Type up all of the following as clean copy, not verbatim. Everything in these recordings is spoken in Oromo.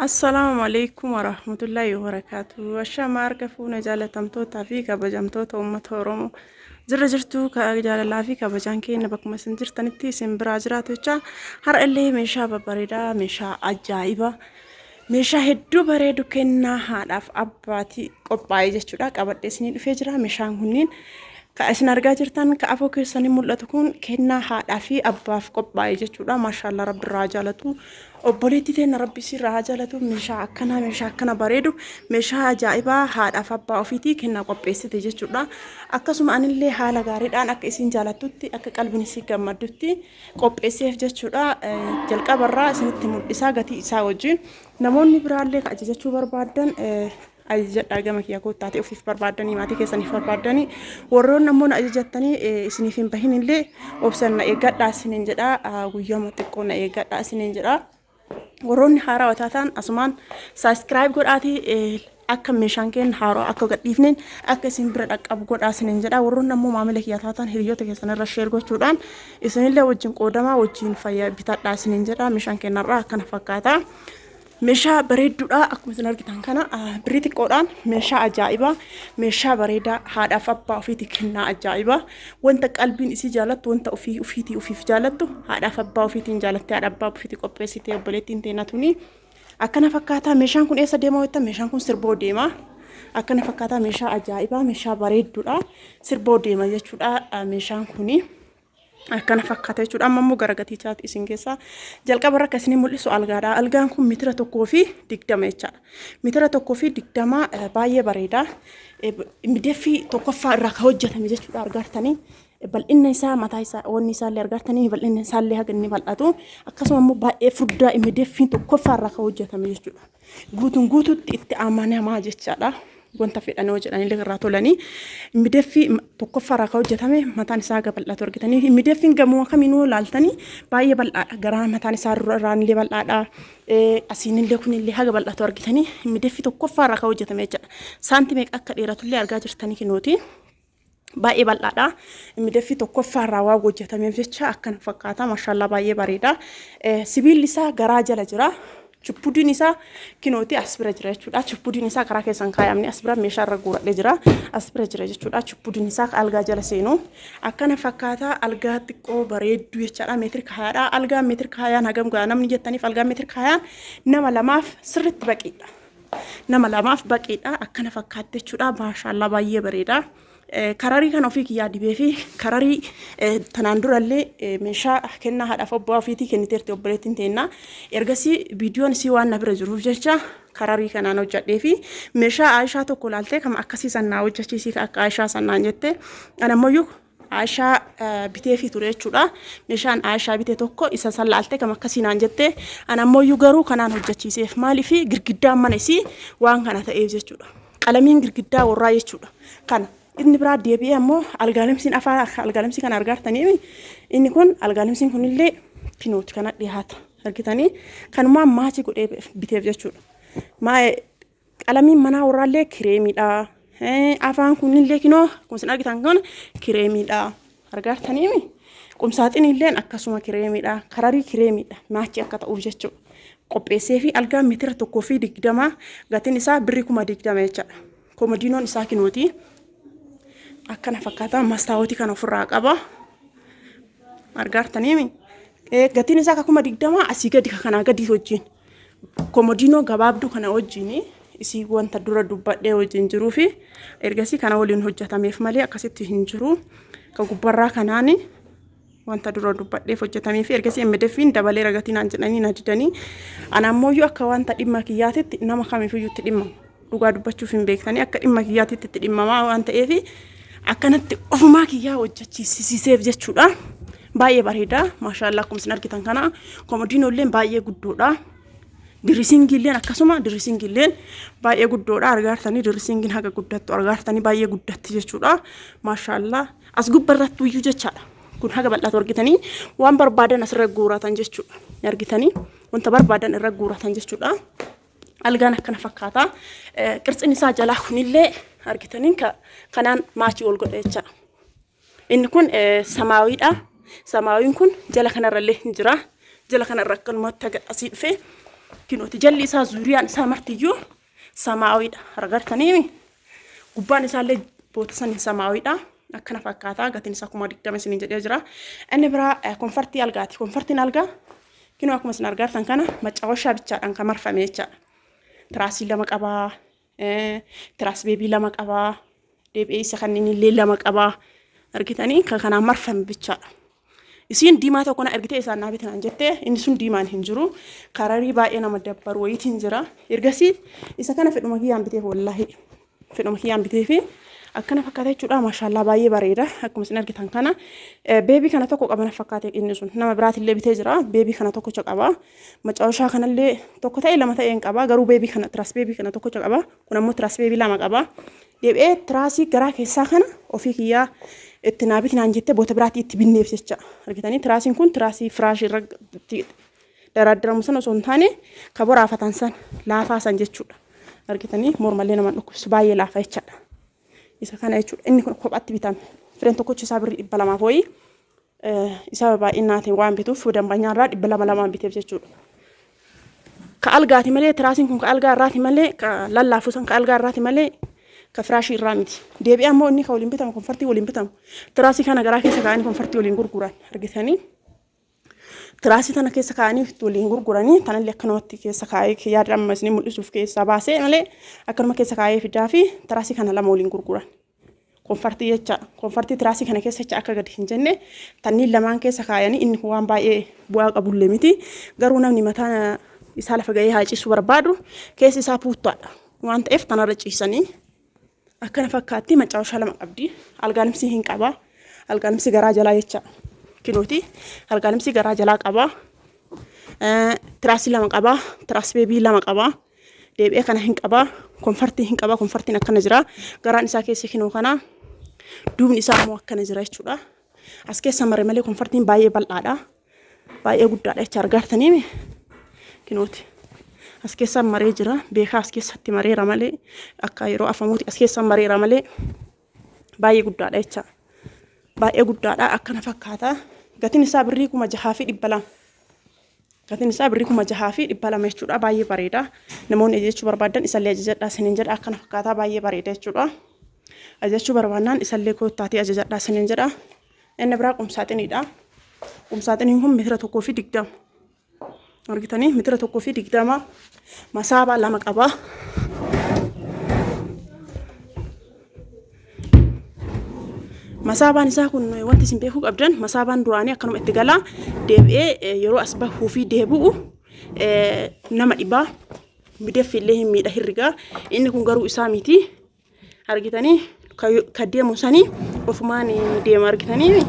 Assalaamu alaikum warahmatullaahi wabarakaatu. Ashamaa harka fuuna jaalatamtootaa fi kabajamtoota uummata Oromoo. Jirra jirtuu jaalalaa fi kabajaan keenya bakkuma isin jirtanitti isin biraa jiraatu jecha har'a illee meeshaa babbareedaa, meeshaa ajaa'ibaa, meeshaa hedduu bareedu kennaa haadhaaf abbaatii qophaa'e jechuudha. Qabadhee isinii dhufee jira. Meeshaan kunniin ka isin argaa jirtan ka afoo keessanii mul'atu kun kennaa haadhaa fi abbaaf qophaa'e jechuudha. Maashaallah rabbi irraa jaalatu. Obboleettii teenna rabbi isirraa haa jaalatu. Meeshaa akkanaa meeshaa akkana bareedu meeshaa ajaa'ibaa haadhaaf abbaa ofiitii kennaa qopheessite jechuudha. Akkasuma anillee haala gaariidhaan akka isiin jaalattutti akka qalbiin isii gammaddutti qopheesseef jechuudha. Jalqabarraa isinitti mul'isaa gatii isaa wajjin namoonni biraallee ka ajajachuu barbaaddan ajajadhaa gama kiyya koottaatee ofiif barbaaddanii maatii keessaniif barbaaddanii warroonni ammoo na ajajattanii isiniif hin bahin illee obsan na eeggadhaa isiniin jedha guyyaama xiqqoo na eeggadhaa isiniin jedha. Warroonni haarawaa taatan asumaan sabiskiraayib godhaatii akka meeshaan keenya haaraa akka gadhiifneen akka isin bira dhaqqabu godhaa isiniin jedha. Warroonni ammoo maamila kiyya taatan hiriyoota keessan irra sheer gochuudhaan isinillee wajjin qoodamaa wajjin fayyaa bitadhaa isiniin jedha. Meeshaan keenyarraa akkana fakkaata. Meeshaa bareedduudha akkuma isin argitan kana birrii xiqqoodhaan meeshaa ajaa'ibaa meeshaa bareedaa haadhaaf abbaa ofiitii kennaa ajaa'ibaa wanta qalbiin isii jaalattu wanta ofii ofiitii ofiif jaalattu haadhaaf abbaa ofiitiin jaalattee haadha abbaa ofiitii qopheessitee obboleettiin teena tuni akkana fakkaataa meeshaan kun eessa deema jettan meeshaan kun sirboo deema akkana fakkaataa meeshaa ajaa'ibaa meeshaa bareedduudha sirboo deema jechuudha meeshaan kuni. Akkana fakkaata jechuudha. Amma immoo gara gatii isaatti isin keessaa jalqaba irra akka isin mul'isu algaadha. Algaan kun mitira 1.20 jechaadha. Mitira 1.20 baay'ee bareeda. Mideeffii tokkoffaa irraa kan hojjetame jechuudha argaartanii. Bal'inna isaa mataa isaa wanni isaallee argaartanii bal'inna isaallee haga inni bal'atu. Akkasuma immoo baay'ee furdaa mideeffiin tokkoffaa irraa kan hojjetame jechuudha. Guutuun guutuutti itti amanamaa jechaadha. Wanta fedhan yoo jedhan illee irraa tolanii. Mideffii tokkoffaa irraa kan hojjetame mataan isaa haga bal'aatu argitanii. Mideffiin gamoo kamiinuu laaltanii baay'ee bal'aadha. Garaa mataan isaa irraan illee bal'aadha. Asiin illee kun illee haga bal'aatu argitanii. Mideffii tokkoffaa irraa kan hojjetame jechaadha. Saanti meeqa akka dheeratu illee argaa jirtanii kinooti. Baay'ee bal'aadha. Mideffii tokkoffaa irraa waan hojjetameef jecha akkana fakkaata. Mashallah baay'ee bareeda. Sibiilli isaa garaa jala jira. Chippudiin isaa kinooti as bira jira jechuudha. Chippudiin isaa karaa keessan kaayamne as bira meeshaa irra guuradhee jira. As bira jira jechuudha. Chippudiin isaa algaa jala seenu. Akkana fakkaata algaa xiqqoo bareedduu jechaadha. Meetira kaayaadha. Algaan meetira kaayaan hagam ga'a namni jettaniif algaan meetira kaayaan nama lamaaf sirriitti baqiidha. Nama lamaaf baqiidha. Akkana fakkaatti jechuudha. Maashaallaa baay'ee bareeda. Kararii kan ofii kiyyaa dibee fi kararii tanaan durallee meeshaa kennaa haadhaaf abbaa ofiitii kenniteerti obboleettiin teennaa. Ergasii viidiyoon isii waan na bira jiruuf jecha kararii kanaan hojjedhee fi meeshaa Aayishaa tokko laaltee kama akkasii san naa hojjechiisii akka Aayishaa san naan jette. Ana ammoo Aayishaa biteefii ture jechuudha. Meeshaan Aayishaa bite tokko isa san laaltee kam akkasii naan jette. Ana ammoo garuu kanaan hojjechiiseef maaliif girgiddaan mana isii waan kana ta'eef jechuudha. Qalamiin girgiddaa warraa jechuudha. Kana inni biraa deebi'ee ammoo algaalimsiin afaan algaalimsii kana argaartanii inni kun algaalimsiin kunillee kinooti kana dhiyaata argitanii kanumaan maachii godhee biteef jechuudha. Qalamiin manaa warraallee kireemiidha. Afaan kunillee kinoo akkuma isin argitan kun kireemiidha. Argaartanii qumsaaxiniilleen akkasuma kireemiidha. Kararii kireemiidha. Maachii akka ta'uuf jechuudha. Qopheessee fi algaan meetira 1.20 gatiin isaa birrii 20,000 jechaadha. Komodiinoon isaa kinooti. Akkana fakkaata mastaawotii kana ofirraa qaba. Argaartanii gatiin isaa akka 20,000 asii gadi kanaa gadi wajjin. Komodiinoo gabaabduu kana wajjin isii wanta dura dubbadhee wajjin jiruu fi ergasii kana waliin hojjetameef malee akkasitti hin jiru. Ka gubbarraa kanaani wanta dura dubbadheef hojjetamee fi ergasii MDF'n dabalee ragatii naan jedhanii na didanii. Ana ammoo akka wanta dhimma kiyyaatitti nama kamiifiyyuu itti dhimma. Dhugaa dubbachuuf hin beektanii akka dhimma kiyyaatitti itti dhimmamaa waan ta'eef akkanatti ofumaa kiyyaa hojjechiisiseef jechuudha. Baay'ee bareeda. Maashaallaa akkuma isin argitan kana komodiinoolleen baay'ee guddoodha. Dirisingiilleen akkasuma dirisingiilleen baay'ee guddoodha. Argaartanii dirisingiin haga guddattu argaartanii baay'ee guddatti jechuudha. Maashaallaa as gubbarratti iyyuu jechaadha. Kun haga bal'aatu argitanii waan barbaadan asirra guuratan jechuudha. Argitanii wanta barbaadan irra guuratan jechuudha. Algaan akkana fakkaata. Qirtsiin isaa jalaa kunillee argitanii kanaan maachii ol godhe jechaadha. Inni kun samaawiidha. Samaawiin kun jala kanarrallee hin jira. Jala kanarra akkanumatti haga asii dhufee Kinooti jalli isaa zuuriyaan isaa martiyyuu samaawiidha. Argartaniimi gubbaan isaallee boota saniin samaawiidha. Akkana fakkaata gatiin isaa 20,000 isiniin jedhee jira. Inni biraa konfartii algaati. Konfartiin algaa kinoo akkuma isin argartan kana macaawashaa bichaadhaan kan marfame jechaadha. Tiraasii lama qabaa. Tiraas beebii lama qabaa. Deebi'ee isa kanneen illee lama qabaa. Argitanii kan kanaan marfame bichaadha. Isiin diimaa tokko na ergitee isaan naa bitinaan jettee inni sun diimaan hin jiru. Kararii baay'ee nama dabbaru wayiitiin jira. Ergasii isa kana fedhuma kiyyaan biteef wallaahi. Fedhuma kiyyaan biteefi akkana fakkaata jechuudha. Maashaallaa baay'ee bareeda. Akkuma isin argitan kana. Beebii kana tokko qaba na fakkaate inni sun. Nama biraatillee bitee jira. Beebii kana tokkocha qaba. Macaawashaa kanallee tokko ta'e lama ta'e hin qaba. Garuu beebii kana tiraas beebii kana tokkocha qaba. Kun ammoo tiraas beebii lama qaba. Deebi'ee tiraasii garaa keessaa kana ofii kiyyaa itti naa biti naan jettee boota biraatti itti binneef jecha. Argitanii tiraasiin kun tiraasii firaashii irra itti daraaddaramu sana osoo hin taane ka boraafatan san laafaa san jechuudha. Argitanii mormallee nama dhukkubsu baay'ee laafa jechaadha. Isa kana jechuudha. Inni kun kophaatti bitame. Fireen tokkochi isaa birrii 200 wayii isa baay'inaatiin waan bituuf dambanyaa irraa 200 lamaan biteef jechuudha. Ka algaati malee tiraasiin kun ka algaa irraati malee ka lallaafu san ka algaa irraati malee ka firaashii irraa miti. Deebi'ee ammoo inni ka waliin bitamu konfartii waliin bitamu. Tiraasii kana garaa keessa kaa'anii konfartii waliin gurguran argitanii. Tiraasii tana keessa kaa'anii waliin gurguranii tanallee akkanumatti keessa kaa'ee yaada amma isin mul'isuuf keessaa baasee malee akkanuma keessa kaa'ee fidaa fi tiraasii kana lama waliin gurguran. Konfartii jecha konfartii tiraasii kana keessa jecha akka gadi hin jenne tanniin lamaan keessa kaayanii inni kun waan baay'ee bu'aa qabullee miti. Garuu namni mataa isaa lafa ga'ee haa ciisu barbaadu keessi isaa puuttaadha waan ta'eef tanarra ciisanii akkana fakkaatti macaawashaa lama qabdi. Algaalimsii hin qaba. Algaalimsii garaa jalaa jecha kinooti. Algaalimsii garaa jalaa qaba. Tiraasii lama qaba. Tiraas beebii lama qaba. Deebi'ee kana hin qaba. Konfartii hin qaba. Konfartiin akkana jira. Garaan isaa keessa kinoo kana. Duubni isaa immoo akkana jira jechuudha. As keessa mare malee konfartiin baay'ee bal'aadha. Baay'ee guddaadha jecha argaartanii kinooti. As keessa maree jira. Beekaa as keessatti mareera malee akka yeroo afamuuti as keessa mareera malee baay'ee guddaadha jecha. Baay'ee guddaadha akkana fakkaata. Gatiin isaa birrii 6,200. Gatiin isaa birrii 6,200 jechuudha. Baay'ee bareeda. Namoonni ajajachuu barbaadan isallee ajajadhaa isiniin jedha. Akkana fakkaataa baay'ee bareeda jechuudha. Ajajachuu barbaannaan isallee koottaatii ajajadhaa isiniin jedha. Inni biraa qumsaaxiniidha. Qumsaaxiniin kun meetira 1.20. Argitanii meetira 1.20 masaabaa lama qaba. Masaabaan isaa kun wanti isin beekuu qabdan masaabaan duraanii akkanuma itti galaa deebi'ee yeroo as bahuu fi deebi'u nama dhibaa mideffi illee hin miidha hirrigaa inni kun garuu isaa miti argitanii ka deemu sanii ofumaan deema argitanii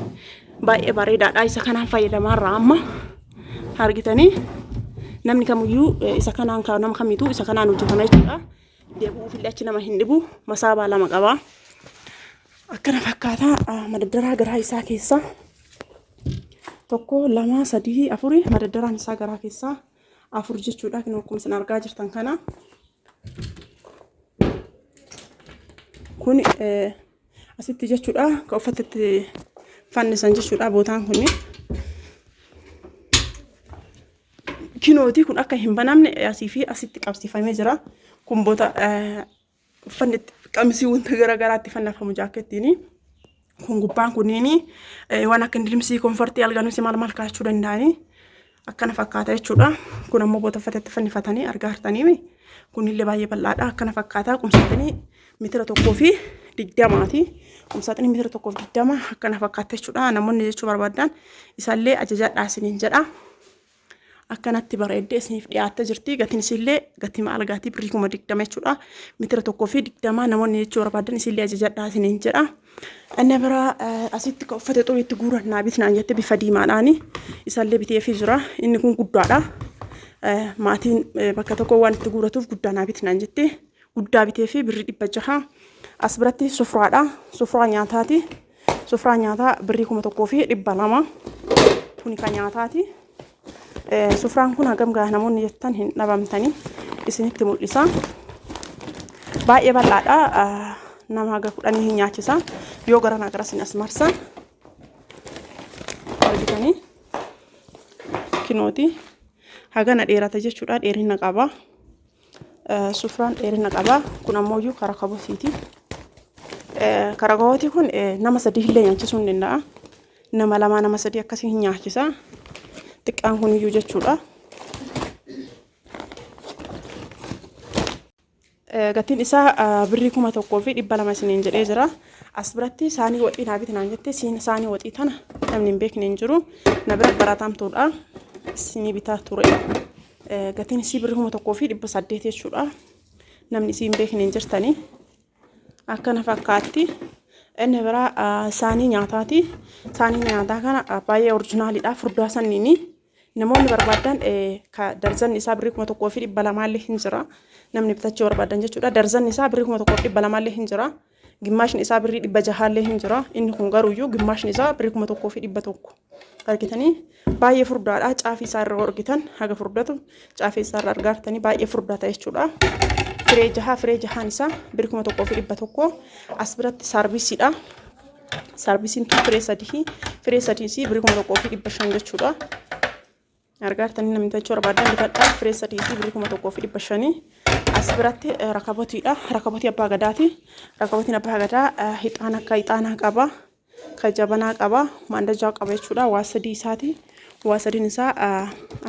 baay'ee bareedaadha isa kanaan fayyadamaarra amma argitanii namni kamiyyuu isa kanaan nama kamiituu isa kanaan hojjetama jechuudha. Deebi'uuf illee achi nama hin dhibu. Masaabaa lama qaba. Akkana fakkaata madaddaraa garaa isaa keessa tokko lama sadii afuri madaddaraan isaa garaa keessaa afur jechuudha. Kun akkuma isin argaa jirtan kana. Kun asitti jechuudha kan uffata itti fannisan jechuudha bootaan kun. Kinooti kun akka hin banamne asii fi asitti qabsiifamee jira. Kun boota uffanni qamisii wanta garaagaraa itti fannifamu jaakettiin. Kun gubbaan kunniin waan akka dirmsii konfortii algaanumsi maal maal kaa'achuu danda'anii akkana fakkaata jechuudha. Kun ammoo boota uffata itti fannifatanii argaa jirtanii. Kunillee baay'ee bal'aadha. Akkana fakkaata. Qumsaaxinii meetira 1.20ti. Qumsaaxinii meetira 1.20 akkana fakkaata jechuudha. Namoonni jechuu barbaadan isallee ajajadhaa isiniin jedha. Akkanatti bareeddee isiniif dhiyaattee jirti. Gatiin isiillee gatii algaatii birrii 20,000 jechuudha. Meetira 1.20 namoonni jechuu barbaadan isiillee ajajadhaa isiniin jedha. Inni biraa asitti kan uffata xuriitti guuran naa bitnaan jette bifa diimaadhaani. Isallee biteefii jira. Inni kun guddaadha. Maatiin bakka tokko waan itti guuratuuf guddaa naa bitnaan jette. Guddaa biteefii birrii 600. As biratti sufraadha. Sufraa nyaataati. Sufraa nyaataa birrii 1,200. Kuni kan nyaataati. Sufraan kun hagam gaha namoonni jettan hin dhabamtanii isinitti mul'isa. Baay'ee bal'aadha. Nama haga 10 hin nyaachisa. Yoo garanaa gara isin as marsa. Argitanii kinooti. Hagana dheerata jechuudha. Dheerina qaba. Sufraan dheerina qaba. Kun ammoo karaa kabotiiti. Karaa kabotii kun nama sadii illee nyaachisuu ni danda'a. Nama lamaa nama sadii akkasii hin nyaachisa. Xiqqaan kun iyyuu jechuudha. Gatiin isaa birrii 1200 isiniin jedhee jira. As biratti saanii waxii naa biti naan jette saanii waxii tana namni hin beekne hin jiru. Na bira baratamtuudha. Isinii bitaa ture. Gatiin isii birrii 1800 jechuudha. Namni isii hin beekne hin jirtanii. Akkana fakkaatti. Inni biraa saanii nyaataati. Saanii nyaataa kana baay'ee orjinaalidha. Furdaa sanniini. Namoonni barbaadan ka darzanni isaa birrii 1200 illee hin jira. Namni bitachuu barbaadan jechuudha. Darzanni isaa birrii 1200 illee hin jira. Gimmaashni isaa birrii 600 illee hin jira. Inni kun garuuyyuu gimmaashni isaa birrii 1100. Argitanii baay'ee furdaadha. Caafii isaa irra argitan haga furdatu caafii isaa irra argaartanii baay'ee furdaa ta'e jechuudha. Firee jahaa firee jahaan isaa birrii 1100. As biratti saarvisiidha. Saarvisiin tun firee sadii firee sadii isii birrii 1500 jechuudha. Argaartanii namni bitachuu barbaadan bitadhaa firee sadii isii birrii 1500. As biratti rakabotiidha. Rakabotii abbaa gadaati. Rakabotiin abbaa gadaa hixaana akka hixaanaa qaba. Ka jabanaa qaba. Maandajaa qaba jechuudha. Waa sadii isaati. Waa sadiin isaa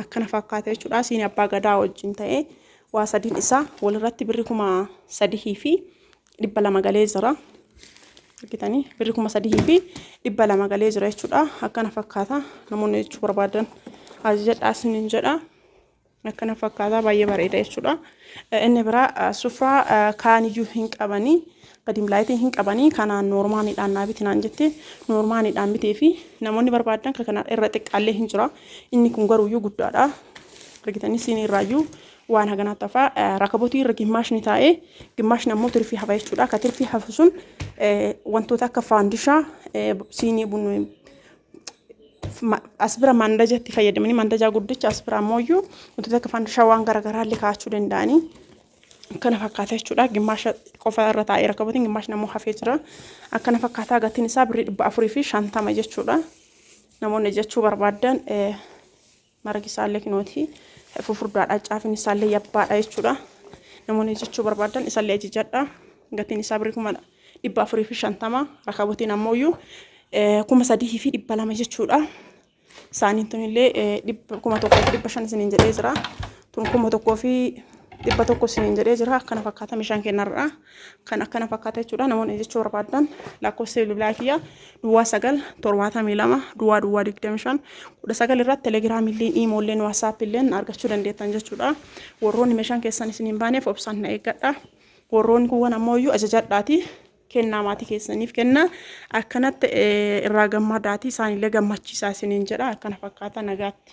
akkana fakkaata jechuudha. Siinii abbaa gadaa wajjin ta'ee waa sadiin isaa walirratti birrii 3200 galee jira. Argitanii birrii 3200 galee jira jechuudha. Akkana fakkaata. Namoonni jechuu barbaadan ajajadhaa isiniin jedha. Akkana fakkaata baay'ee bareeda jechuudha. Inni biraa sufraa kaaniyyuu hin qabanii gadi laayitii hin qabanii kanaan noormaaniidhaan naa biti naan jette noormaaniidhaan bitee fi namoonni barbaadan kan kana irra xiqqaallee hin jira. Inni kun garuuyyuu guddaadha. Argitanii siinii irraayyuu waan haganaatti hafaa rakabotii irra gimmaashni taa'ee gimmaashni ammoo tirfii hafa jechuudha. Ka tirfii hafu sun wantoota akka faandishaa siinii bunni as bira mandajatti fayyadamanii mandajaa guddicha as bira ammoo iyyuu wantoota akka faandishaa waan garaagaraa illee kaa'achuu danda'anii akkana fakkaata jechuudha. Gimmaasha qofa irra taa'ee rakabotiin gimmaashni ammoo hafee jira. Akkana fakkaataa gatiin isaa birrii 450 jechuudha. Namoonni jechuu barbaaddan Margi isaallee kinooti fufurdaadha. Caafin isaallee yabbaadha jechuudha. Namoonni jechuu barbaadan isallee ajajadha. Gatiin isaa birrii 450,000. Rakabotiin ammoo 3200 jechuudha. Saaniin tunillee 1500 isiniin jedhee jira. Tun 1100 isiniin jedhee jira. Akkana fakkaata meeshaan kennarraa. Kan akkana fakkaata jechuudha. Namoonni jechuu barbaadan lakkoofsa bilbilaa kiyya duwwaa 9 72 duwwaa duwwaa 25 19 irratti telegiraamilleen iimoolleen waasaappiilleen argachuu dandeettan jechuudha. Warroonni meeshaan keessan isin hin baaneef obsaan na eeggadha. Warroonni kuuwwan ammoo iyyuu ajajadhaati. Kennaa maatii keessaniif kennaa akkanatti irraa gammadaati isaanillee gammachiisaa isiniin jedha akkana fakkaata nagaatti.